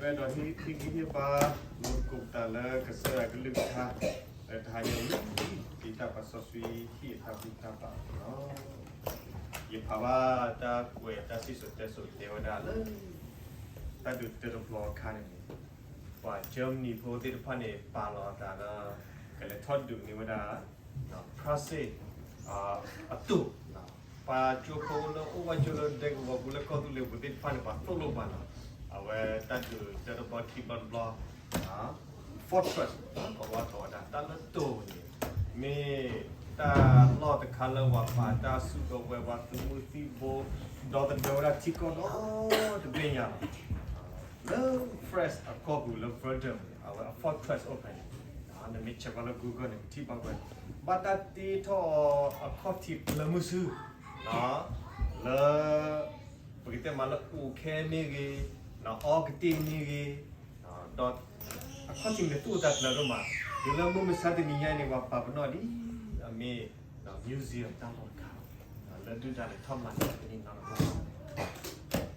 ဒီးဟ့ၣ်ဂံၢ်ဟ့ၣ်ဘါ လိာ်သကိးပသးလၢကစၢ်ယွၤကလုၢ်ကထါ လၢတဟါညါအံၤ ဒ်တၢ်ပာ်စီဆှံဟ့ၣ်အတၢ်ဘူၣ်တၢ်ဘါအသိးလီၤ. ယဖးဘၣ်တၢ်ကွဲးတၢ်စံၣ်စိၤတဲစိၤတဲဝဲဒၣ်လၢ တၢ်ဒုးတၢတဘျီအခါန့ၣ်န့ၣ် ပှၤ Germany ဖိသ့ၣ်တဖၣ်န့ၣ် ပာ်လီၤအသးလၢ ကလဲၤထီၣ်ဒုးန့ၢ်ဝဲဒၣ် ဖရၣ်စ့ၣ် အတိၢ် ပှၤကၠိဖိလၢအိၣ်ဝဲကၠိလၢဒဲကဝီၤပူၤလၢကီၢ်သူလ့ၤပူၤသ့ၣ်တဖၣ်န့ၣ် ပှၤသိၣ်လိပှၤလီၤ. အဝဲတၢ်ဒုးတၢတဘျီခံဘျီတဘျီ fortress ကိးဝဲကိးဝဲဒၣ် တၢ်လၢတိၢ်န့ၣ် မ့ၢ်တၢ်လီၢ်တခါလၢပှၤပာ်တၢ်စုကဝဲၤ ပှၤသုးမုၢ်သံၣ်ဘိ ဒီသဒၢဝဲဒၣ်ထံကီၢ်ဒီတဘ့ၣ်ညါလီၤ. လၢ France အကီၢ်ပူၤလၢ Verdun န့ၣ် အဝဲအ fortress အိၣ်ဖဲန့ၣ် နမ့ၢ်ဆဲးကွၢ်လၢ Google န့ၣ် ကထံၣ်ဘၣ်ဝဲ ဘၣ်တၢ်တ့ထီၣ်အခီၣ်ထံးကျၢၤမုဆူ လၢ ပကတဲမးလၢအိၣ်ခဲမ့ၢ်ဂ့ၤ အီကတ့ၢ်မ့ၢ်ဂ့ၤ ဒီး အခီၣ်ထံးန့ၣ်သူၣ်အသးကျၢၤဒိၣ်မး တုၤလၢမုၢ်မဆါတနံၤညါအံၤန့ၣ် ပှၤပာ်ပနီၣ်ဒ်အမ့ၢ် museum တၢ်လီၢ်တခါ လၢဒုၣ်ဒါလဲၤထီၣ်မၤန့ၢ်တနံၤနီတဘျီ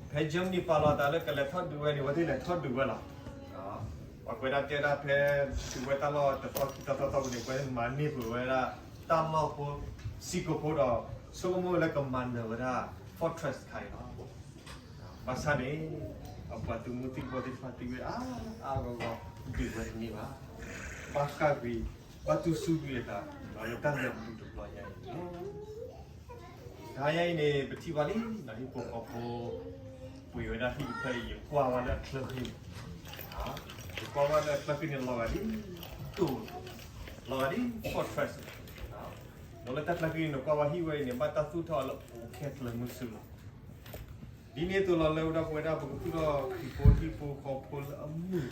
ဖဲ Germany ပာ်လီၤသးလၢကလဲၤထီၣ်ဒုးဝဲန့ၣ် အဝဲသ့ၣ်လဲၤထီၣ်ဒုးဝဲလီၤ. ပှၤကွဲးဒၣ်တဲဒၣ်ဖဲ ဒုးဝဲတၢ်လီၢ်တသီခံသီသီသီပူၤန့ၣ် ပှၤမၤန့ၢ်ပှၤဝဲဒၣ် တၢ်လီၢ်ဖိ စံၣ်ကိၣ်ဖိဒီး ဆိကမိၣ်ဝဲလၢကမၤနၢၤဝဲဒၣ် fortress တခါအံၤလီၤ. ဘၣ်ဆၣ်န့ၣ် အပှၤသုးမုၢ်သံၣ်ဘိသ့ၣ်တဖၣ်သံဝဲအါအါဂီၢ်ဂီၢ် ဒုးဝဲတန့ၢ်ဘၣ်. ဘၣ်ဃၣ်ကွံာ် ဘၣ်တူၢ်ဆူၣ်ကွံာ်အသး လၢတၢ်လဲၤဒုးတဘျီညါအံၤန့ၣ်လီၤ. တဟါညါအံၤန့ၣ် ပထံၣ်ဘၣ်လံ ဟံၣ်ဖိဃီဖိ ပှ့ၤဝဲဒၣ်ဟံၣ်တဖျၢၣ်အံၤ ယကွၢ်ဝဲလၢအချၢဃံန့ၣ် ယကွၢ်ဝဲလၢအချၢဃံန့ၣ် လီၤဂာ်ဒ်တိၢ် လီၤဂာ်ဒ် fortress န့ၣ် ဒီးလၢတၢ်ချၢဃံန့ၣ် နကွၢ်ဝဲဟံၣ်ဝဲအံၤန့ၣ် ဘၣ်တၢ်သူၣ်ထီၣ်လၢအိၣ်ခဲကျၢၤမုဆူလီၤ. ဒ်န့ၣ်အသိးလီၤ လၢဝဲဒၣ်ပဝဲဒၣ် ပကသူၣ်ထီၣ်ခရံာ်ဖိဟံၣ်ဖိဃီဖိလၢအမုာ်န့ၣ်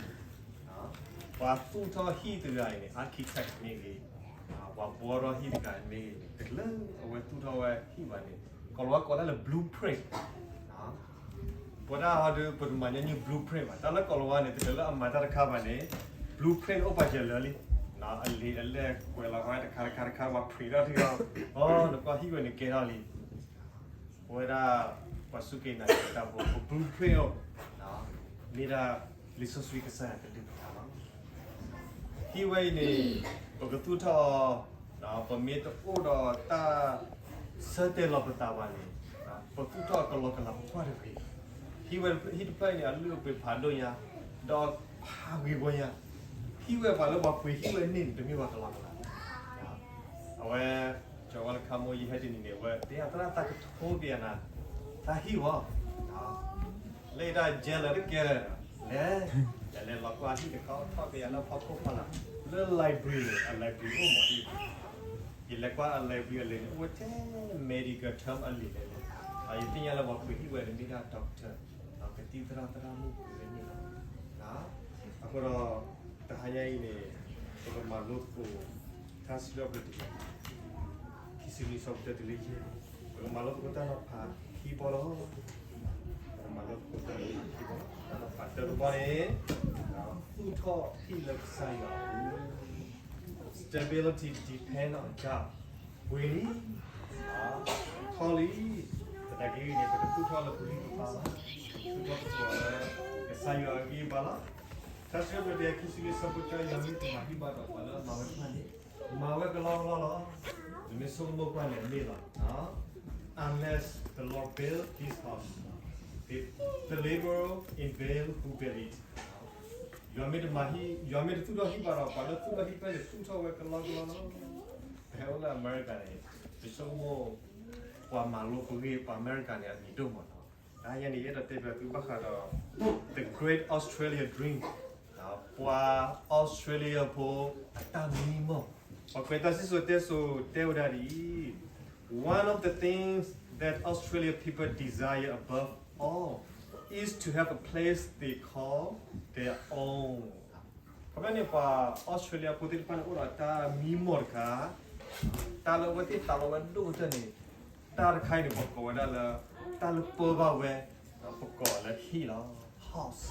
ပှၤသူၣ်ထီၣ်ဟံၣ်တဂၤအံၤန့ၣ် architect မ့ၢ်ဂ့ၤ, ပှၤဘှီထီၣ်ဟံၣ်တဂၤမ့ၢ်ဂ့ၤန့ၣ် တချုးလၢအဝဲသူၣ်ထီၣ်ဝဲဟံၣ်ဘၣ်န့ၣ် ကိၤလၤဝါကိးတၢ်လၢ blueprint ပဝဲဒၣ်ဟီဒီး ပတမၤညီနုၢ် blueprint ဘၣ်. တၢ်လၢကိၤလၤဝါန့ၣ် တချုးလၢအမၤတၢ်တခါဘၣ်န့ၣ် blueprint အိၣ်ပာ်စၢၤလၢာ်လံ. အလံာ်အလဲၢ်ကွဲးလီၤဝဲတခါတခါတခါ ပှၤ print ထီၣ်ထံၣ်လီၤ, အီ နကွၢ်ဟံၣ်ဝဲန့ၣ်ကဲထီၣ်လံ. ပဝဲဒၣ် ပှၤစူၢ်က့ၤနာ်က့ၤတၢ်ဖိ ပ blueprint အိၣ် မ့ၢ်ဒၣ်လံာ်စီဆှံကစၢ်ယွၤကလုၢ်ကထါလီၤ. ဟံၣ်ဝဲအံၤန့ၣ် ပကသူၣ်ထီၣ်အီၤ ပမ့ၢ်တအိၣ်ဒီးတၢ်ဆၢတဲာ်လီၤပသးဘၣ်န့ၣ် ပသူၣ်ထီၣ်အကလီကလီပကွၢ်တဂ့ၤ. ဟံၣ်ဝဲ ဟံၣ်တဖျၢၣ်အံၤန့ၣ် အလုၢ်အပှ့ၤဖးဒိၣ်ညါ ဒီးဖးဂ့ၤဝဲညါ. ဟံၣ်ဝဲပှၤလၢပှၤပှ့ၤဟံၣ်ဝဲန့ၣ်န့ၣ် တမ့ၢ်ပှၤကလီကလီဘၣ်. အဝဲ ကၠီၤဝါလၢခါမိၢ်ယဟဲတနံၤန့ၣ် အဝဲတဲယၤသရၣ် သးကထိပယၤနၤ တၢ်ဟံၣ်ဝဲ လၢယတၢ် jealous တကဲလၢာ် လဲၤ ယလဲၤလီၤကွၢ်ဟံၣ်တခါ ထီၣ်က့ၤယၤလၢဖီခိၣ်ဖီလာ် လၢ library န့ၣ် အ library အိၣ်မးဟံၣ် ယလဲၤကွၢ်အ library အလံာ်န့ၣ် အိၣ်ဝဲထဲ medical term အလံာ်လဲၣ်န့ၣ် ယသ့ၣ်ညါလၢပှၤပှ့ၤဟံၣ်ဝဲန့ၣ်မ့ၢ်ဒၣ် doctor ကသံၣ်သရၣ်သရၣ်မုၣ်ပှ့ၤဝဲန့ၣ်လီၤ. အဃိဒီး တဟါညါအံၤန့ၣ် ပကမၤလိသကိး ထါစံးထီၣ်ပတြၢၤ ခံဆံနွံ ဆၢဖိတၢတုၤလၢယဲၢ် ပကမၤလိသကိးတၢ်နီၤဖးခံဘီလီၤ. ပကမၤလိသကိးတၢ်နီၤဖးခံဘီလီၤ. တၢ်နီၤဖးတၢတဘီန့ၣ် သူၣ်ထီၣ်ဟံၣ်လၢကစၢ်ယွၤအပူၤ Stability depend on God. ပှ့ၤလံ ထီၣ်လံ ပတၢ်ကလုၢ်န့ၣ် ပတသူၣ်ထီၣ်လၢပဂံၢ်ပဘါဘၣ်, ပသူၣ်ထီၣ်ပသကိးလၢ ကစၢ်ယွၤအဂံၢ်အဘါလီၤ. ထါစံးထီၣ်ပတြၢၤ ခံဆံနွံ ဆၢဖိတၢ ယွၤမ့ၢ်တမၤဟံၣ်ဘၣ်ဒီး ပှၤလၢအမၤဝဲတဖၣ်န့ၣ် မၤဝဲကလီကလီလီၤ. နမ့ၢ်ဆိကမိၣ်ကွၢ်န့ၣ်မ့ၢ်လီၤ. Unless the Lord build his house, the labor in vain who build it. ယွၤမ့ၢ်တမၤဟံၣ်, ယွၤမ့ၢ်တသူၣ်ထီၣ်ဟံၣ်ဘၣ်ဒီး ပှၤလၢသူၣ်ထီၣ်ဟံၣ်ဖဲန့ၣ် သူၣ်ထီၣ်ဝဲကလီကလီလီၤ. ပဟဲအိၣ်လၢအမဲရကၤန့ၣ် ပဆိကမိၣ် ပှၤမၤလိပဂ့ၢ် ပှၤအမဲရကၤန့ၣ် အမံၤဒိၣ်မးလီၤ. တဟါညါန့ၣ် ယအဲၣ်ဒိးတဲဘၣ်သုဘၣ်ဃးဒီး the great Australia dream, ပှၤအီစထြ့လယါဖိအတၢ်မံမီၢ်. ပှၤကွဲးတၢ်စံၣ်စိၤတဲစိၤတဲဝဲဒၣ်ဒ်အံၤ, One of the things that Australia people desire above all is to have a place they call their own. ခီဖျိန့ၣ် ပှၤအီစထြ့လယါဖိသ့ၣ်တဖၣ်န့ၣ် အိၣ်ဒီးတၢ်မံမီၢ်တခါ, တၢ်လၢအဝဲသ့ၣ်သးလီဝဲဒိၣ်ကတၢၢ်န့ၣ်, တၢ်တခါအံၤန့ၣ် ပကိးဝဲဒၣ်လၢ တၢ်လၢပၢဘၣ်ဝဲ, ပကိးလၢဟံၣ်လီၤ, house,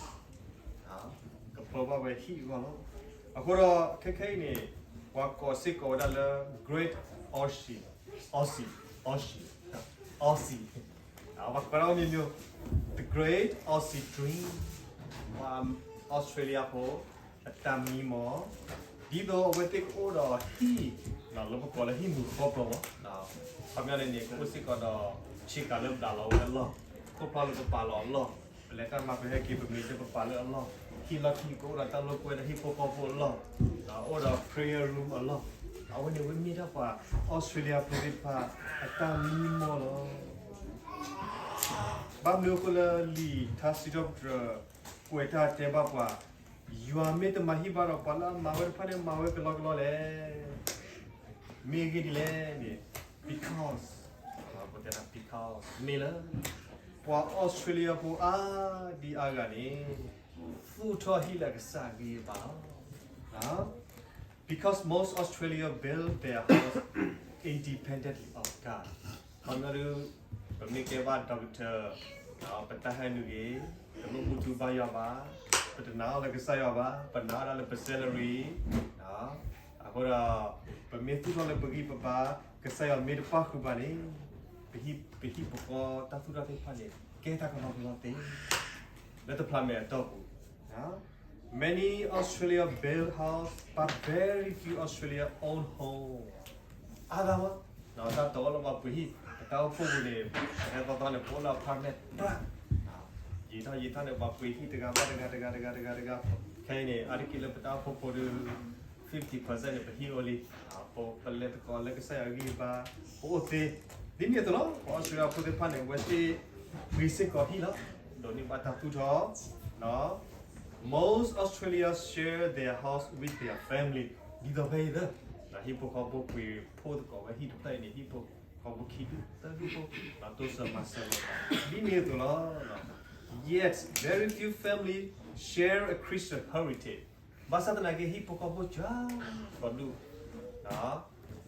ကပၢဘၣ်ဝဲဟံၣ်အဂီၢ်လီၤ. အဃိဒီး ခဲခဲအံၤန့ၣ် ပှၤကိးစ့ၢ်ကီးဝဲဒၣ်လၢ Great Aussie, Aussie, Aussie, Aussie, ပှၤကိးဒၣ်မံၤမံၤ, the great Aussie dream, ပှၤ Australia ဖိ အတၢ်မံမီၢ်, ဒ်သိးအဝဲသ့ၣ်ကအိၣ်ဒီးဟံၣ် လၢပကိးလၢဟံၣ်မုာ်ဃီပျီမီၢ်, ခီပညီန့ၣ်န့ၣ် ကအိၣ်စ့ၢ်ကီးဒီး ဆ့ကၤလၢပဒၣ်လီၤဝဲအလီၢ်, ခိၣ်ဖျီလၢပပာ်လီၤအလီၢ်, ပလဲၤတၢ်မၤပဟဲက့ၤ ပမ့ၢ်စ့ၢ်ပပာ်လၢအလီၢ်, ဟံၣ်လီၢ်ခံကအိၣ်ဒီးတၢ်လိာ်ကွဲဒီးဟံၣ်ဖိဃီဖိအလီၢ်, အိၣ်ဒီး prayer room အလီၢ်, အဝဲန့ၣ်ဝဲမ့ၢ်ဒၣ်ပှၤ Australia ဖိသ့ၣ်တဖၣ် အတၢ်မံမီၢ်လီၤ. ဘၣ်မနုၤအဃိလၢလံာ်ထါစံးထီၣ်ပတြၢၤ ကွဲးတၢ်တဲဘၣ်ပှၤ, ယွၤမ့ၢ်တမၤဟံၣ်ဘၣ်ဒီး ပှၤလၢအမၤဝဲတဖၣ်န့ၣ် မၤဝဲကလီကလီလဲၣ်. မ့ၢ်အဂ့ၢ်ဒ်လဲၣ်န့ၣ် because, ပတဲဒၣ် because မ့ၢ်လၢ ပှၤ Australia ဖိအါဒံအါဂၤန့ၣ် သူၣ်ထီၣ်ဟံၣ်လၢအကစၢ်အဂံၢ်အဘါလီၤ. Because most Australia build their house independently of God. ခီပညီဒုး ပမ့ၢ်ကဲဘၣ် doctor, ပတၢ်ဟဲနုာ်ဂ့ၤ, ပမ့ၢ်ဘူၣ်ထီၣ်ဘါယွၤဘၣ်, ပတနာ်အီၤလၢကစၢ်ယွၤဘၣ်, ပနာ်အီၤဒၣ်လၢပ salary, အဃိဒီး ပမ့ၢ်သူၣ်ထီၣ်လၢပဂံၢ်ပဘါ, ကစၢ်ယွၤမ့ၢ်တပၣ်ဃုာ်ဘၣ်န့ၣ်, ပဟံၣ်ဖိဃီဖိတၢ်သူၣ်ထီၣ်သ့ၣ်တဖၣ်န့ၣ် ကဲတၢ်ကလီကလီသ့ လၢတဖျါမဲာ်အတီၢ်ပူၤ Many Australia build house, but very few Australia own home. အါဂၤမး, တၢ်တီလၢပှၤပှ့ၤဟံၣ် ပတၢ်အိၣ်ဖှိၣ်ပူၤန့ၣ် ဟဲသီသီန့ၣ် ပအိၣ်လၢ apartment ပြး, ယံာ်ထီၣ်ယံာ်ထီၣ်န့ၣ် ပှၤပှ့ၤဟံၣ်တဂၤဘၣ်တဂၤတဂၤတဂၤတဂၤတဂၤ, ခဲအံၤန့ၣ် အါတက့ၢ်လၢပတၢ်အိၣ်ဖှိၣ်ဖိဒီး fifty percent န့ၣ် ပဟံၣ်အိၣ်လံ, ပလဲၤသကိးလၢကစၢ်ယွၤအဂံၢ်အဘါ, ပအိၣ်သ့, ဒ်န့ၣ်အသိးလီၤ, ပှၤအီစထြ့လယါဖိသ့ၣ်တဖၣ်န့ၣ် အဝဲသ့ၣ် ပှ့ၤစ့ၢ်ကီးဟံၣ်လီၤ, ဒိးန့ၢ်ဘၣ်တၢ်သူၣ်ထီၣ် Most Australians share their house with their family. ဒ်သိးဖဲအံၤသ့, ဟံၣ်ဖိဃီဖိပှ့ၤဖှိၣ်သကိးဝဲဟံၣ်တဖျၢၣ်အံၤန့ၣ် ဟံၣ်ဖိဃီဖိခံဒူၣ်သၢဒူၣ်ဖိ, တိစၢၤမၤစၢၤလိာ်သး, ဒ်န့ၣ်အသိးလီၤ. Yet very few families share a Christian heritage. ဘၣ်ဆၣ်သနာ်က့ ဟံၣ်ဖိဃီဖိစှၤကီးဒူၣ်, ဟ့ၣ်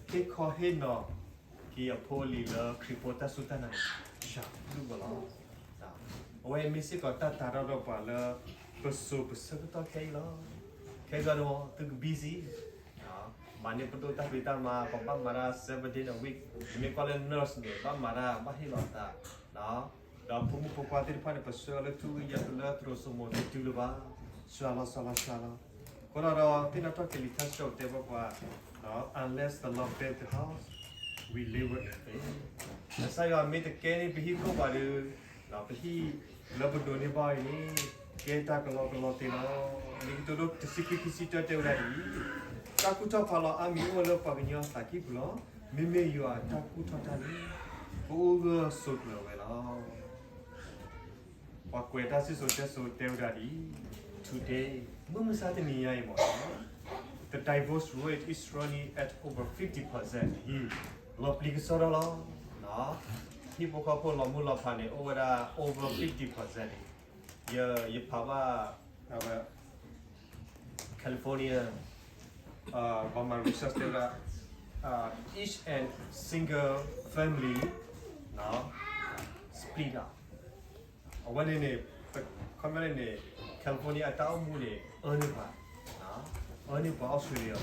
ခီဟ့ၣ်နီၤက့ၤအဖိအလံၤလၢခရံာ်ဖိတၢ်စူၢ်တၢ်နာ်န့ၣ် စှၤဒူၣ်ကီးလီၤ. အဝဲမ့ၢ်စ့ၢ်ကီးတၢ်တာ်ထီၣ်ဒီးပှၤလၢ ပစိၤပဆၢကတီၢ်ခဲအံၤလီၤ. ခဲအံၤဒီး သုက busy မၤန့ၢ်ပဒိၣ်တၢ်ဖံးတၢ်မၤ, ပဘၣ်မၤတၢ် seven days a week, မ့ၢ်ကွၢ်လၢ nurse န့ၣ် ဘၣ်မၤတၢ် ဘၣ်ဟ့ၣ်လီၤအသး, ဒီးဖိမုၣ်ဖိခွါသ့ၣ်တဖၣ်န့ၣ် ပဆှၢအီၤလၢထူၣ်ဝံၤ ယၤတုၤလၢသရိာ်စိမိၤတတုၤလၢၤဘၣ်, စှၤလီၤ စှၤလီၤ စှၤလီၤ. အဃိဒီး သ့ၣ်နီၣ်ထီၣ်က့ၤလံာ်ထါစံးထီၣ်ပတြၢၤတဲဘၣ်ပှၤ, unless the Lord build the house, we labor in vain. ကစၢ်ယွၤမ့ၢ်တကဲန့ၢ်ပဟံၣ်ခိၣ်ဘၣ်ဒီး ပဟံၣ်လၢပဒိးန့ၢ်ဘၣ်အံၤန့ၣ် ကဲတၢ်ကလီကလီသ့လီၤ. လံာ်ကတိၤဒိ တဆံခွံ ခံဆံတၢ တဲဝဲဒၣ်ဒ်အံၤ, တၢ်ကူၣ်ထီၣ်ဖးလီၤအါမံၤအိၣ်ဝဲလၢပှၤကညီသးကံၢ်ပူၤလီၤ. မ့မ့ၢ်ယွၤအတၢ်ကူၣ်ထီၣ်တၢ်န့ၣ် ကအိၣ်ဂၢၢ်ဆိးကျၢၤဝဲလီၤ. ပှၤကွဲးတၢ်စံၣ်စိၤတဲစိၤတဲဝဲဒၣ်ဒ်အံၤ, today, မုၢ်မဆါတနံၤညါအံၤမ့ၢ် the divorce rate is running at over fifty percent အံၤ, လီၤပျံၤကစီဒီလီၤ. ဟံၣ်ဖိဃီဖိလီၤမုၢ်လီၤဖးန့ၣ် အိၣ်ဝဲဒၣ် over fifty percent အံၤ, ယဖးဘၣ် California, ပှၤမၤ research တဲဝဲဒၣ်, each and single family split up. အဝဲန့ၣ်န့ၣ် ခီပညီန့ၣ်န့ၣ် California အတၢ်အိၣ်မူန့ၣ် အၢန့ၢ်ပှၤ, အၢန့ၢ်ပှၤ Australia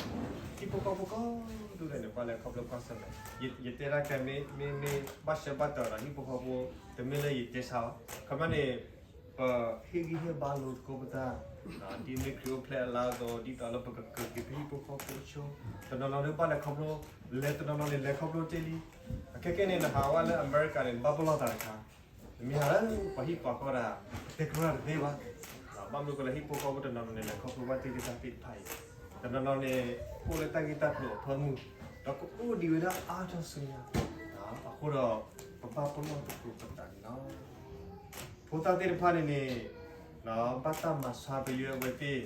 ဖိ, ဟံၣ်ဖိဃီဖိကိးဒူၣ်ဒဲးန့ၣ် ဘၣ်လဲၤခီဖျိကွၢ်ဆၢၣ်မဲာ်, ယတဲဒၣ်ကဲမ့ၢ် မ့ၢ် မ့ၢ်ဘၣ်ရှဲဘၣ်တၢၢ်ဒီး ဟံၣ်ဖိဃီဖိ တမ့ၢ်လၢယတဲဆါဘၣ်, ခီပညီန့ၣ် ပဟ့ၣ်ဂံၢ်ဟ့ၣ်ဘါလိာ်သကိးပသး, ဒ်မ့ၢ်ခရံာ်အိၣ်ဖျဲၣ်အလါအသိး ဒ်သိးလၢပကကၢၤက့ၤပဟံၣ်ဖိဃီဖိအဆိ, တနီၤနီၤဒုးဘၣ်လဲၤခီဖျိ, လဲၤတနီၤနီၤန့ၣ် လဲၤခီဖျိတ့ၢ်လံ. အခဲကဲန့ၣ် နဟးဝဲလၢအမဲရကၤန့ၣ် နဘၣ်ပလီၢ်သးတခါ, နမ့ၢ်ဟးလၢပှၤဟံၣ်ပှၤဃီဒၣ် ပတဲကြၢးတသ့ဘၣ်. ဘၣ်မနုၤအဃိလၢဟံၣ်ဖိဃီဖိတနီၤနီၤန့ၣ် လဲၤခီဖျိဘၣ်တ့ၢ်လံတၢ်သ့ၣ်တဖၣ်အံၤ, တနီၤနီၤန့ၣ် အိၣ်လၢတၢ်ဂ့ၢ်တၢ်ကျိၤအဖၢမုၢ်, ဒီးကအိၣ်ဒံးဝဲဒၣ်အါထီၣ်ဆူညါ, အဃိဒီး ပဘၣ်ပလီၢ်သကိးပသးန့ၣ်လီၤ. ဖိသၣ်သ့ၣ်တဖၣ်န့ၣ်န့ၣ် ဘၣ်တၢ်မၤဆါပယွဲအဝဲသ့ၣ်,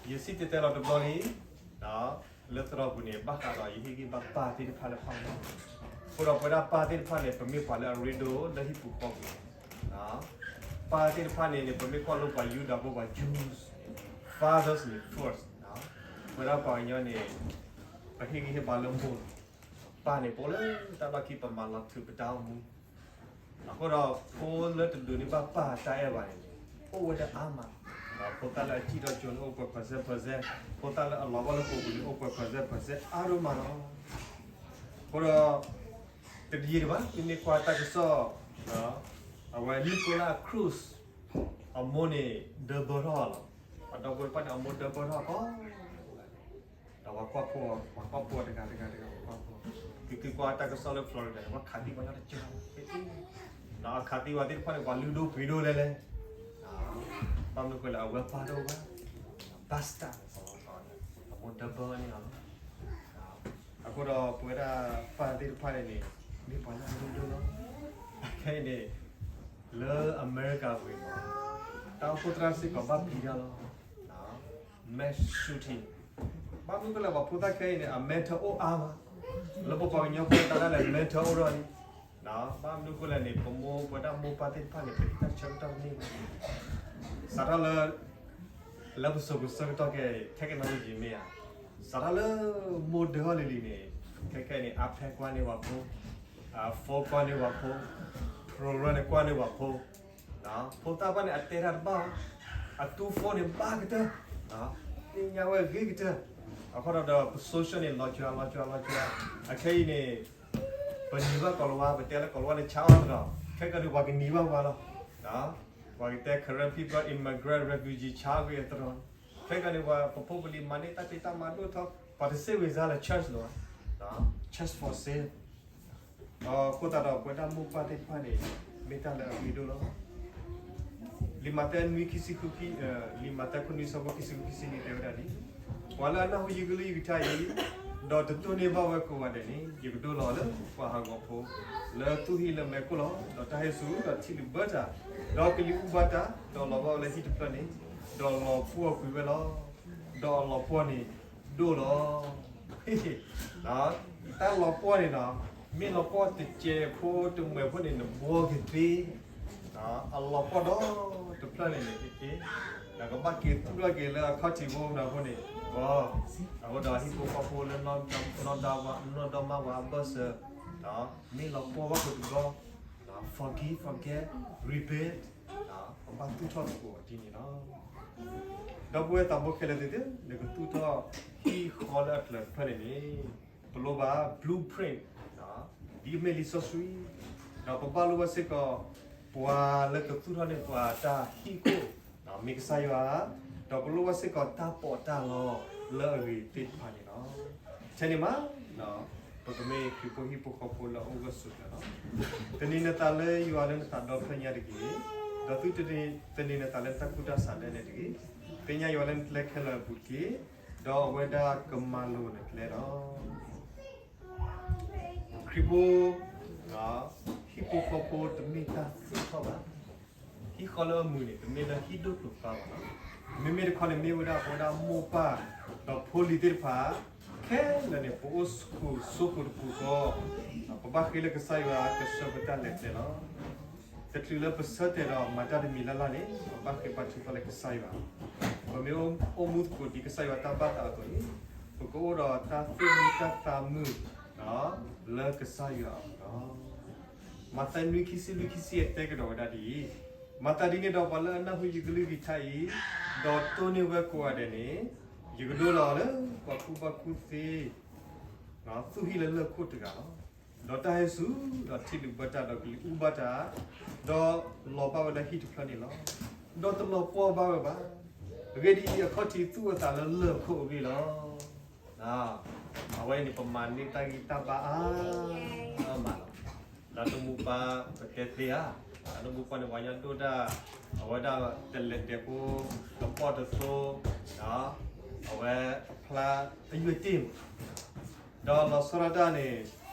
ယစံၣ်တဲၤတဲလီၤတဘျီလံ, လၢသရိာ်ပူၤန့ၣ် ဘၣ်ဃးဒီးယဟ့ၣ်ဂံၢ်ဘါပၢ်သ့ၣ်တဖၣ်လၢပၢ်မီၢ်, အဃိဒီးပဝဲဒၣ်ပၢ်သ့ၣ်တဖၣ်န့ၣ် ပမ့ၢ်ပှၤလၢအရ့ဒိၣ်လၢဟံၣ်ပူၤဃီပူၤ, ပၢ်သ့ၣ်တဖၣ်န့ၣ်န့ၣ် ပမ့ၢ်ကွၢ်လိပှၤယူဒၤဖိပှၤ Jews, fathers န့ၣ် first, ပဝဲဒၣ်ပှၤကညီန့ၣ် ပဟ့ၣ်ဂံၢ်ဟ့ၣ်ဘါလၢမိၢ်, ပၢ်န့ၣ် ပအိၣ်လၢတၢ်လီၢ်ခံ ပမၤလီၤထုးပတၢ်အိၣ်မူ အဃိဒီး ဖိလၢတဒိးန့ၢ်ဘၣ်ပၢ်တၢ်အဲၣ်ဘၣ်န့ၣ်န့ၣ် အိၣ်ဝဲဒၣ်အါမး, ဖိသၣ်လၢအစံၣ်ထီၣ်ကၠိန့ၣ် အိၣ်ပှဲၤ percent percent, ဖိသၣ်လၢအလီၤဘၣ်လၢဃိာ်ပူၤန့ၣ် အိၣ်ပှဲၤ percent percent အါဒိၣ်မးလီၤ. အဃိဒီး တဒ်ယံၤဒံးဘၣ် မ့မ့ၢ်ကွၢ်တၢ်ကစီၣ် အဝဲ Nikola Cruz အမိၢ်န့ၣ် ဒၢဘၢထီၣ်လီၤ. ပှၤဒီပုၢ်ဝဲၢ်တဖၣ်န့ၣ် အမိၢ်ဒၢဘၢထီၣ်ကီး ဒီးပှၤကွၢ်ဖိ, ပှၤကွၢ်ဖိတဂၤတဂၤတဂၤ ပှၤကွၢ်ဖိ, က့ၤက့ၤကွၢ်တၢ်ကစီၣ်လၢ Florida န့ၣ် ပှၤခးသံပှၤညီတကၢၢ်, ဒီးအခးသံဝဲသ့ၣ်တဖၣ်န့ၣ် ပှၤလုၢ်ဒိၣ်ပှ့ၤဒိၣ်လဲၣ်လဲၣ်, ဘၣ်မနုၤဃိလဲၣ် အဝဲပၢ်တအိၣ်ဘၣ်, bastard န့ၣ် အမိၢ်ဒၢဘၢန့ၣ်လီၤ. အဃိဒီးပဝဲဒၣ်ပၢ်သ့ၣ်တဖၣ်န့ၣ်န့ၣ် မ့ၢ်ပှၤလၢအလုၢ်ဒိၣ်လီၤ. အခဲအံၤန့ၣ် လၢအမဲရကၤပူၤန့ၣ် တၢ်အိၣ်ဖှိၣ်သရၣ်စ့ၢ်ကီးဘၣ်ပျံၤတၢ်လီၤ. mass shooting ဘၣ်မနုၤဃိလဲၣ် ပှၤဖိသၣ်ခဲအံၤန့ၣ် အmentalအိၣ်အါမး, လၢပပှၤကညီဖိသၣ်ဒၣ်လဲာ် mentalအိၣ်ထီၣ်လံ. ဘၣ်မနုၤဃိလဲၣ်န့ၣ် ပမိၢ်ပဝဲဒၣ်မိၢ်ပၢ်သ့ၣ်တဖၣ်န့ၣ် ပတၢ်ဆၢကတီၢ်တန့ၢ်ဘၣ်. စးထီၣ်လၢ လၢပစိၤပဆၢကတီၢ်ခဲအံၤ technology မ့ၢ်ဧါ, စးထီၣ်လၢမိၢ်ဒၢထီၣ်လံၤလံၤန့ၣ် ခဲခဲအံၤန့ၣ် iPad ကွၢ်န့ၢ်ပှၤဖိ, phone ကွၢ်န့ၢ်ပှၤဖိ, program န့ၣ်ကွၢ်န့ၢ်ပှၤဖိ, ဖိသၣ်တဖၣ်န့ၣ် အတဲတၢ်တဘၣ်ဘၣ်, အသူ phone န့ၣ်ဘၣ်ကတၢၢ်, သ့ၣ်ညါဝဲဂ့ၤကတၢၢ်. အဃိဒီးဒီးပ social န့ၣ် လီၤကွၢ်လီၤကွၢ်လီၤကွၢ်, အခဲအံၤန့ၣ် ပနံၤဘၣ်ကိၤလၤဝါ ပတဲလၢကိၤလၤဝါန့ၣ် ဆါအီၣ်သဒီး, ခဲကီန့ၣ် ပှၤကနံၤဘၣ်ပှၤလီၤ. ပှၤကတဲ Karen people, immigrant, refugee ဆါအီၣ်ကွံာ်အသဒီး, ခဲကီန့ၣ် ပှၤပဖိပလံၤမၤန့ၢ်တၢ်ဖံးတၢ်မၤဒိၣ်ထီၣ်, ပှၤတစ့ၢ်ဝံၤစါလၢ church လီၤ, church for sale. အဃိသတးဒီး ပဝဲဒၣ်မိၢ်ပၢ်သ့ၣ်တဖၣ်န့ၣ် မ့ၢ်တၢ်လၢအဂ့ၤဒိၣ်လီၤ. လံာ်မးသဲနွံခံဆံဃု, လံာ်မးသဲခိၣ်နွံဆၢဖိခံဆံဃုခံဆံနွံတဲဝဲဒၣ်ဒ်အံၤ, ပှၤလၢအနၢ်ဟူယကလုၢ်ယကထါအံၤ, ဒီးတတိၢ်န့ၢ်ဘၣ်ဝဲကိးဂၤဒဲးန့ၣ် ယကဒိလီၤအီၤလၢပှၤဟးဂီၤဖိ, လၢသူၣ်ဟံၣ်လၢမဲာ်ခိၣ်လီၤ. ဒီးတၢ်ဟ့ၣ်ဆူၣ်ဒီးထံလုာ်ဘၢတၢ်, ဒီးကလံၤအူဘၣ်တၢ်, ဒီးလီၤဘၣ်ဝဲလၢဟံၣ်တဖျၢၣ်န့ၣ်, ဒီးလီၤပှီၢ်ကွံာ်ဝဲလီၤ. ဒီးအလီၤပှီၢ်န့ၣ်ဒိၣ်လီၤ. တၢ်လီၤပှီၢ်န့ၣ်ဒီး မ့ၢ်လီၤပှီၢ်တစဲးဖိတမှဲးဖိန့ၣ် နဘှီက့ၤသ့, အလီၤပှီၢ်ဒီးတဖျၢၣ်န့ၣ်န့ၣ် နကဘၣ်က့ၤသူၣ်ထီၣ်က့ၤလၢအခီၣ်ထံးဖိမနုၤအဃိန့ၣ်, အဃိဒီးဟံၣ်ဖိဃီဖိလၢ နီၢ်ဒီမါဝၤအဘၢၣ်စၢၤ, မ့ၢ်လီၤပှီၢ်ဘၣ်ကိးတဘျီ, forgive, forget, rebuild, ပဘၣ်သူၣ်ထီၣ်သကိးဒ်န့ၣ်လီၤ. ဒီပုၢ်ဝဲၢ်သးဘိခဲလၢာ်သ့ၣ်ဧၢ, နကသူၣ်ထီၣ်ဟံၣ်ဃီလၢအကျၢၤတဖျၢၣ်န့ၣ်န့ၣ်, ပလိၣ်ဘၣ် blueprint, ဒ်အမ့ၢ်လံာ်စီဆှံ, ဒီးပဘၣ်လိၣ်ဘၣ်စ့ၢ်ကီး ပှၤလၢကသူၣ်ထီၣ်န့ၢ်ပှၤတၢ်ဟံၣ်ခိၣ်, မ့ၢ်ကစၢ်ယွၤ, ဒီးပလိၣ်ဘၣ်စ့ၢ်ကီးတၢ်ပီးတၢ်လီလၢအဂ့ၤသ့ၣ်တဖၣ်န့ၣ်လီၤ. ထဲန့ၣ်မး ပကမ့ၢ်ခရံာ်ဖိဟံၣ်ဖိဃီဖိလၢအအိၣ်ဂၢၢ်ဆိးကျၢၤလီၤ. သန့ၤနသးလၢယွၤလၢနသးဒီဖျၢၣ်ညါတက့ၢ်. ဒီးသုတသန့ၤနသးလၢနတၢ်ကူၣ်တၢ်ဆးဒၣ်နဲတဂ့ၤ. သ့ၣ်ညါယွၤလၢနကျဲခဲလၢာ်အပူၤတက့ၢ်. ဒီးအဝဲဒၣ်ကမၤလိၤနကျဲလီၤ. ခရံာ်ဖိ ဟံၣ်ဖိဃီဖိတမ့ၢ်တၢ်သူၣ်ထီၣ်ဘၣ်. ဟံၣ်ဃီလၢအမုာ်န့ၣ် တမ့ၢ်လၢဟံၣ်ဒိၣ်ကျိၤပၤဘၣ်လီၤ. မ့မ့ၢ်တခီန့ၣ် မ့ၢ်ဝဲဒၣ်ပဝဲဒၣ်မိၢ်ပၢ် ဒီးဖိလံၤသ့ၣ်တဖၣ် ခဲလၢာ်န့ၣ် ပအိၣ်ဃုာ်စိဃုာ်တပူၤဃီ, ပဘၣ်ဃ့လၢကစၢ်ယွၤကဆှၢပတၢ်လဲၤကျဲလီၤ. တချုးလၢပဆၢတဲာ်ဒီးမၤတၢ်တမံၤလၢ်လၢ်န့ၣ် ပဘၣ်ဃ့ဘါထုကဖၣ်လၢကစၢ်ယွၤ, ပမ့ၢ်အိၣ်မူသကိးဒ်ကစၢ်ယွၤတၢ်ဘၣ်သးအသိးန့ၣ် ပကအိၣ်ဒီးတၢ်သူၣ်မံတၢ်သးမုာ် လၢကစၢ်ယွၤအပူၤလီၤ. မးသဲနွံခံဆံလွံၢ်ခံဆံအတဲကဒီးဝဲဒၣ်ဒ်အံၤ, မၤသးဒ်န့ၣ်ဒီး ပှၤလၢအနၢ်ဟူယကလုၢ်ကထါအံၤ, ဒီးတိၢ်န့ၢ်ဝဲကိးဂၤဒဲးန့ၣ်, ယကဒိလီၤအီၤလၢပှၤကူၣ်ဘၣ်ကူၣ်သ့ သူၣ်ဟံၣ်လၢလၢၢ်ခိၣ်တဂၤလီၤ. ဒီးတၢ်ဟ့ၣ်ဆူၣ်ဒီးထံလုာ်ဘၢတၢ် ဒီးကလံၤအူဘၣ်တၢ်, ဒီးလီၤဘၣ်ဝဲလၢဟံၣ်တဖျၢၣ်န့ၣ်လီၤ. ဒီးတလီၤပှီၢ်ဘၣ်ဝဲဘၣ်. အဂ့ၢ်ဒ်အံၤ, အခီၣ်ထံးသူၣ်အသးလၢလၢၢ်ခိၣ်အဂ့ၢ်လီၤ. အဝဲအံၤန့ၣ် ပမၤန့ၢ်တၢ်ဂံၢ်တၢ်ဘါအါမးလီၤ. လၢတမူပၢ်ပတဲသ့ဧါ, လၢတမူပၢ်န့ၣ် ပှၤကညီဒိၣ်တၢ်, အဝဲဒၣ်တလဲၤဒဲးဖိ, ကပီၢ်တသိ, အဝဲဖျါအယုၢ်တ့ၢ်မး, ဒီးလီၤဆီဒၣ်တၢ်န့ၣ်,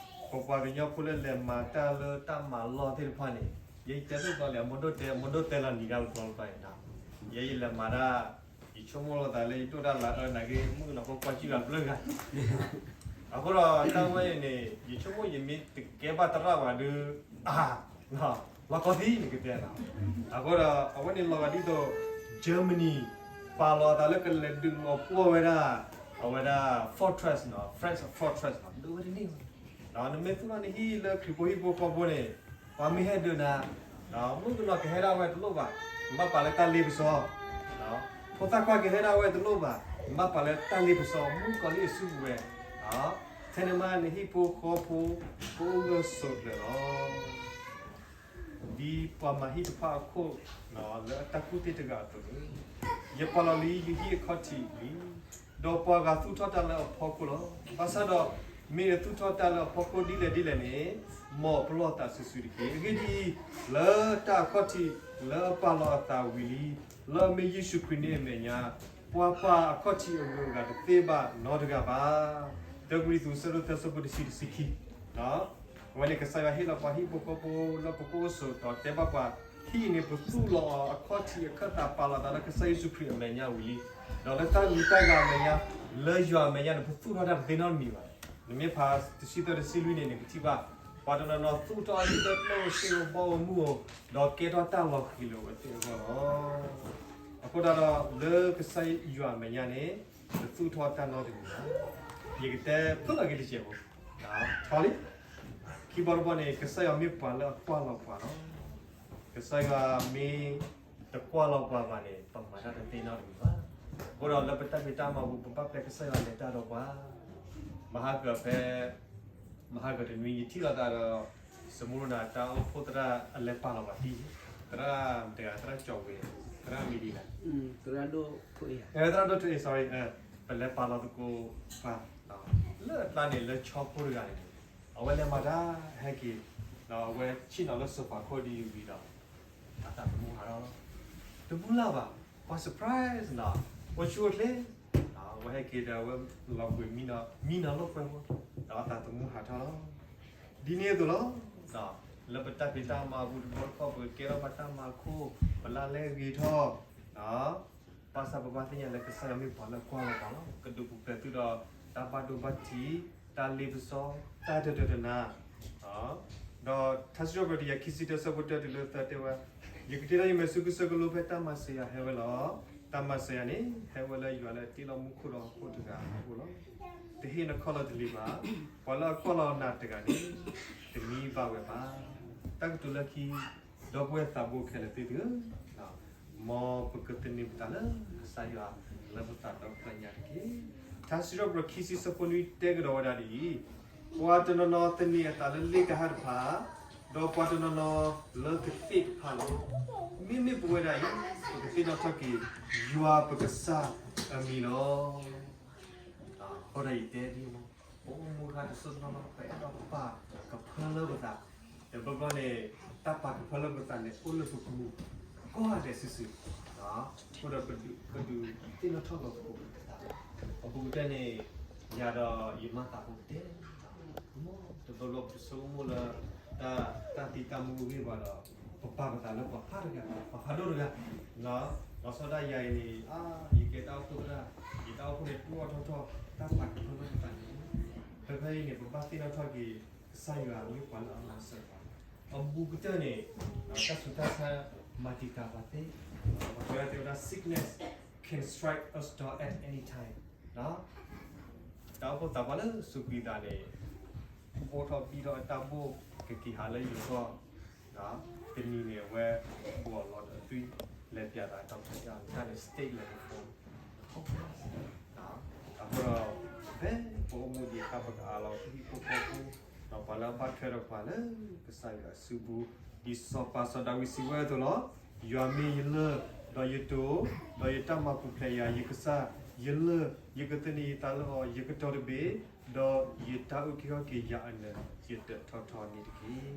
ပပှၤကညီဖိလၢလဲၤမၤတၢ်လၢတၢ်မၤလီၢ်သ့ၣ်တဖၣ်န့ၣ်, ယတဲတဘျီလံ, အမိၢ်ဒိၣ်တဲ, အမိၢ်ဒိၣ်တဲလီၤနံၤဒၣ်တဘျီလၢၤဘၣ်အံၤ, ယဲယလဲၤမၤဒၣ်, ယဆိကမိၣ်လီၤသးလၢယဒိၣ်တၢ်လၢအၢနာ်က့ မုၣ်ကနီၤဖိကွၢ်စံၣ်ဂၤဘျၢဂၤ, အဃိဒီးတၢ်ဝဲအံၤန့ၣ် ယဆိကမိၣ်ယမ့ၢ်တကဲဘၣ်သရၣ်ဘၣ်ဒီး, အါ, လီၤကီသံန့ၣ်ကတဲလီၤ. အဃိဒီး အဝဲန့ၣ်လီၤဂာ်ဒ်သိး Germany ပာ်လီၤအသးလၢကလဲၤဒုးလီၤပှီၢ်ဝဲဒၣ်, အဝဲဒၣ် fortress နီၤ, French fortress နီၤ, ဒုးဝဲတန့ၢ်ဘၣ်. နမ့ၢ်သူၣ်ထီၣ်နဟံၣ်လၢခရံာ်ဖိဟံၣ်ဖိဃီဖိန့ၣ်, ပှၤမ့ၢ်ဟဲဒုးနၤ, မုၣ်ကနီၤကဟဲဒၣ်ဝဲတလိၣ်ဘၣ်, နဘၣ်ပာ်လၢတၢ်လ့ပစီ, ဖိသၣ်ခွါကဟဲဒၣ်ဝဲတလိၣ်ဘၣ်, နဘၣ်ပာ်လၢတၢ်လ့ပစီ, မုၣ်ကီၤလံၢ်အစုပူၤဝဲ, ထဲန့ၣ်မးနဟံၣ်ဖိဃီဖိ ကအိၣ်ဂၢၢ်ဆိးကျၢၤလီၤ. ဒ်ပှၤမၤဟံၣ်တဖၣ်အခိၣ်, လၢအတၢ်ကူၣ်သ့တဂၤအသိးန့ၣ်, ယပာ်လီၤလံယဟံၣ်အခီၣ်ထံးလံ, ဒီးပှၤဂၤသူၣ်ထီၣ်တၢ်လၢအဖီခိၣ်လီၤ. ဘၣ်ဆၣ်ဒီး မ့ၢ်အသူၣ်ထီၣ်တၢ်လၢအဖီခိၣ်ဒ်လဲၣ်ဒ်လဲၣ်န့ၣ်, မ်အပလီၢ်သးစုာ်စုာ်တက့ၢ်. အဂ့ၢ်ဒ်အံၤ, လၢတၢ်အခီၣ်ထံးလၢအပာ်လီၤအသးဝံၤလံ, လၢအမ့ၢ်ယ့ၣ်ၡူးခရံာ်န့ၣ်အမဲာ်ညါ, ပှၤပာ်အခီၣ်ထံးအဂုၤအဂၤတသ့ဘၣ်နီတဂၤဘၣ်. တၢကရံၣ်သူး အဆၢဒိၣ်သၢ အဆၢဖိတဆံ တဆံခံ အဝဲန့ၣ် ကစၢ်ယွၤဟ့ၣ်လီၤပှၤဟံၣ်ဖိဃီဖိလၢပကအိၣ်ဆိးဒီးတဲဘၣ်ပှၤ, ဟံၣ်အံၤန့ၣ် ပသူၣ်လီၤအီၤအခီၣ်ထံးအခၢၣ်သးပာ်လီၤသးလၢကစၢ်ယ့ၣ်ၡူးခရံာ်အမဲာ်ညါဝံၤလံ, ဒီးလၢတၢ်ဂုၤတၢ်ဂၤအမဲာ်ညါ, လၢယွၤအမဲာ်ညါန့ၣ် ပသူၣ်ထီၣ်တၢ်တသ့နီတမံၤဘၣ်. နမ့ၢ်ဖးတဆံသၢ တဆံလွံၢ်န့ၣ် နကထံၣ်ဘၣ်, ပှၤတနီၤနီၤသူၣ်ထီၣ်အသးလၢကျိၣ်ဧိၤစ့ဧိၤဘီဧိၤမုၢ်ဧိၤ, ဒီးကဲထီၣ်တၢ်လီၤဃံၤလၢအဝဲသ့ၣ်အဂီၢ်လီၤ. အဃိသတးဒီး လၢကစၢ်ယွၤအမဲာ်ညါန့ၣ်, ပသူၣ်ထီၣ်တၢ်နီတမံၤဘၣ်. ယကတဲဖုၣ်လီၤက့ၤတစဲးဖိ, ထီလံ, ခံဘီတဘီန့ၣ် ကစၢ်ယွၤမ့ၢ်ပှၤလၢအကွၢ်လီၤပှၤလီၤ. ကစၢ်ယွၤမ့ၢ်တကွၢ်လီၤပှၤဘၣ်န့ၣ် ပမၤတၢ်တသ့နီတမံၤဘၣ်. အဃိဒီးလၢပတၢ်ဖံးတၢ်မၤပူၤ ပဘၣ်ပျဲကစၢ်ယွၤလဲၤတၢ်ဒီးပှၤ, မဟါကၢၤဖဲ မဟါကၢၤတနွံ ယထံၣ်လိာ်သးဒီး စမူရနၤ တၢ်အိၣ်ဖှိၣ်သရၣ်အလဲၤပာ်လီၤပှၤတံၢ်, သရၣ်မတၤတဂၤ သရၣ်ကၠီၤဝ့, သရၣ်မံၤဒံလၢ, သရၣ်ဒိၣ်ထွ့ၣ်အ့, sorry, ပလဲၤပာ်လီၤသကိးပှၤ, လၢအကျါန့ၣ် လၢဆီဖိတဂၤန့ၣ်, အဝဲလဲၤမၤတၢ်ဟဲက့ၤ, ဒီးအဝဲဆ့ၣ်နီၤလၢစီၤပၤခိၣ်ဒံးဝံၤဒီး အသးသမူဟးထီၣ်လီၤ. တမုၢ်လၢ်ဘၣ်, ပှၤ surprise နီၤ, အိၣ်ဆူၣ်အိၣ်ချ့, အဝဲဟဲက့ၤဒီးအဝဲလီၤဘှံးမံနီၤ, မံနီၤလီၤပှဲၤဖိ, ဒီးအသးသမူဟးထီၣ်လီၤ. ဒ်န့ၣ်အသိးလီၤ, လၢပတၢ်ဖံးတၢ်မၤအပူၤတဘျီတခီၣ် ပကဲထီၣ်ဘၣ်တၢ်မၤအခိၣ်, ပလၢ်လဲၢ်ဂ့ၤထီၣ်, ဘၣ်ဆၣ်ပဘၣ်သ့ၣ်ညါလၢကစၢ်ယွၤမ့ၢ်ပှၤလၢအကွၢ်လီၤပှၤလီၤ. ကဒုးပူၤဖျဲးသုဒီးတၢ်ဘၣ်ဒိဘၣ်ထံး, တၢ်လ့ပစီ, တၢ်တတၢတနါ ဒီးထါစံးထီၣ်ပတြၢၤတကယၤခံဆံတၢ အဆၢဖိတၢတုၤလၢသၢတဲဝဲ, ယကတ့ထီၣ်ယမဲာ်ဆူကစၢၢ်ကလိဖဲတၢ်မၤစၢၤယၤဟဲဝဲလီၤ. တၢ်မၤစၢၤယၤန့ၣ် ဟဲဝဲလၢယွၤလၢအတ့လီၤမူခိၣ်ဒီးဟီၣ်ခိၣ်တဂၤအအိၣ်လီၤ. တဟ့ၣ်နခီၣ်လီၤတလံၤဘၣ်. ပှၤလၢအကွၢ်လီၤနၤတဂၤန့ၣ် တမံဘၣ်ဝဲဘၣ်. တၢ်ကတိၤလၢခံ, ဒီပုၢ်ဝဲၢ်သးဘိခဲလၢာ်သ့ၣ်သုဧၢ, မ်ပကသန့ၤပသးလၢကစၢ်ယွၤလၢပသးဒီဖျၢၣ်ညါတက့ၢ်. ထါစံးထီၣ်ပတြၢၤခံဆံ အဆၢဖိနွံတဲကဒီးဝဲဒၣ်ဒ်အံၤ, ပှၤတနီၤနီၤသန့ၤအသးလၢလ့ကဟၣ်တဖၣ်, ဒီးပှၤတနီၤနီၤလၢကသ့ၣ်တဖၣ်လီၤ. မ့မ့ၢ်ပဝဲဒၣ်အံၤ ပကသ့ၣ်နီၣ်ထီၣ်က့ၤ ယွၤပကစၢ်အမံၤလီၤ. အဃိဒီးယတဲဒ်အံၤ, ပအိၣ်မူအခါတစိၢ်တနီၤနီၤ ပအဲၣ်ဒိးပာ်ကဖၢလၢပသး, တဘျီဘျီန့ၣ် တၢ်ပာ်ကဖၢလၢပသးန့ၣ် အိၣ်လၢပပူၤကိးဂၤဒဲးစုာ်စုာ်, အဃိဒီးပဒုးသ့ၣ်နီၣ်ထီၣ်လီၤပသး, အပူၤကတၢၢ်န့ၣ် ယၤဒီးယမါသးဖိကတဲ, တဘျီဘျီပတဆိကမိၣ်လၢ တၢ်သံတၢ်မူအဂ့ၢ်ဘၣ်ဒီး ပပာ်ပသးလၢပှၤဖးတဂၤ ပှၤဖးဒိၣ်တဂၤ, လီၤဆီဒၣ်ယၤအံၤန့ၣ် အါ ယကဲတၢ်အိၣ်ဖှိၣ်သရၣ်, ယတၢ်အိၣ်ဖှိၣ်န့ၣ် တူၢ်အီၣ်ထီၣ်ထီၣ် တၢ်ပာ်ကဖၢလၢပသးန့ၣ်, ဖဲဖဲအံၤန့ၣ် ပဘၣ်သ့ၣ်နီၣ်ထီၣ်က့ၤ ကစၢ်ယွၤမ့ၢ်ပှၤလၢအမၤစၢၤပှၤ, အပူၤကတၢၢ်န့ၣ် တၢ်ဆူးတၢ်ဆါမၤတံာ်တာ်ပှၤသ့, ပှၤတဲဝဲဒၣ် sickness can strike us down at any time, တၢ်အိၣ်ဖှိၣ်သးပှၢ်လၢစူးကွံာ်သးန့ၣ် ဘိၣ်ထီၣ်ဘံၣ်ထီၣ်အတၢ်ဘိၣ်ကက့ၤဟးလၢယိၤကီၢ်, တနံၤန့ၣ် အဝဲဘိၣ်အီၤလီၤဒီးအသွံၣ်လဲၤပၠးသး doctor တၢ်န့ၣ် state level four, အဃိဒီး ဖဲပအိၣ်မူဒံးအခါ ပကအးလီၤပဟံၣ်ဖိဃီဖိ ဒီးပှၤလၢအဘၣ်ထွဲဒီးပှၤလၢကစၢ်ယွၤအစုပူၤ, ဒ်စီၤပၤစီၤဒၤဝံးစံးဝဲအသိးလီၤ. ယွၤမ့ၢ်ယလၢၢ်, ဒီးယတိၤ, ဒီးယတၢ်မၤပူၤဖျဲးယၤ, ယကစၢ်, ယလၢၢ်, ယကသန့ၤယသးလၢအီၤ, ယကတီၤတဘ့ၣ်, ဒီးယတၢ်အုၣ်က့ၤခီၣ်က့ၤယၤအနၢၤ ယတၢၢ်ထီၣ်ထီန့ၣ်တက့ၢ်.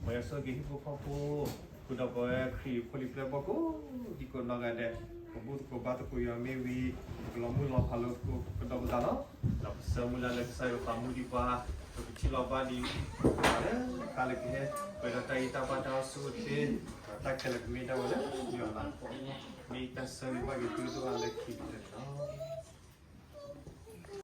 မ်ယွၤဆိၣ်ဂ့ၤဟံၣ်ဖိဃီဖိ, ဃုာ်ဒီးပဝဲခရံာ်ဖိလံၤပျဲၢ်ဘီၣ်ကိးဒံကိးနီၢ်ဂၤဒဲး, ပဘူၣ်သကိးဘါသကိးယွၤမ့ၢ်ဝံၤ, ပကလီၤမုၢ်လီၤဖးလိာ်သကိးကဒီးပသးလီၤ. ဒီးပဆၢမုၢ်လၢ်လၢကစၢ်ယွၤပာ်မူဒံးပှၤ, ပကထံၣ်လိာ်ဘၣ်ဒံးပှၤလၢတခါလၢကဟဲ, ပှဲၤဒီးတၢ်ဂံၢ်တၢ်ဘါတၢ်အိၣ်ဆူၣ်အိၣ်ချ့, ဒီးတၢ်ခဲလၢာ်ကမ့ၢ်ဒၣ်ဝဲလၢယွၤအလၤကပီၤ, မ့ၢ်တၢ်ဆၢဂ့ၤဘၣ်က့ၤသုတဂၤလၢခံကတၢၢ်န့ၣ်လီၤ.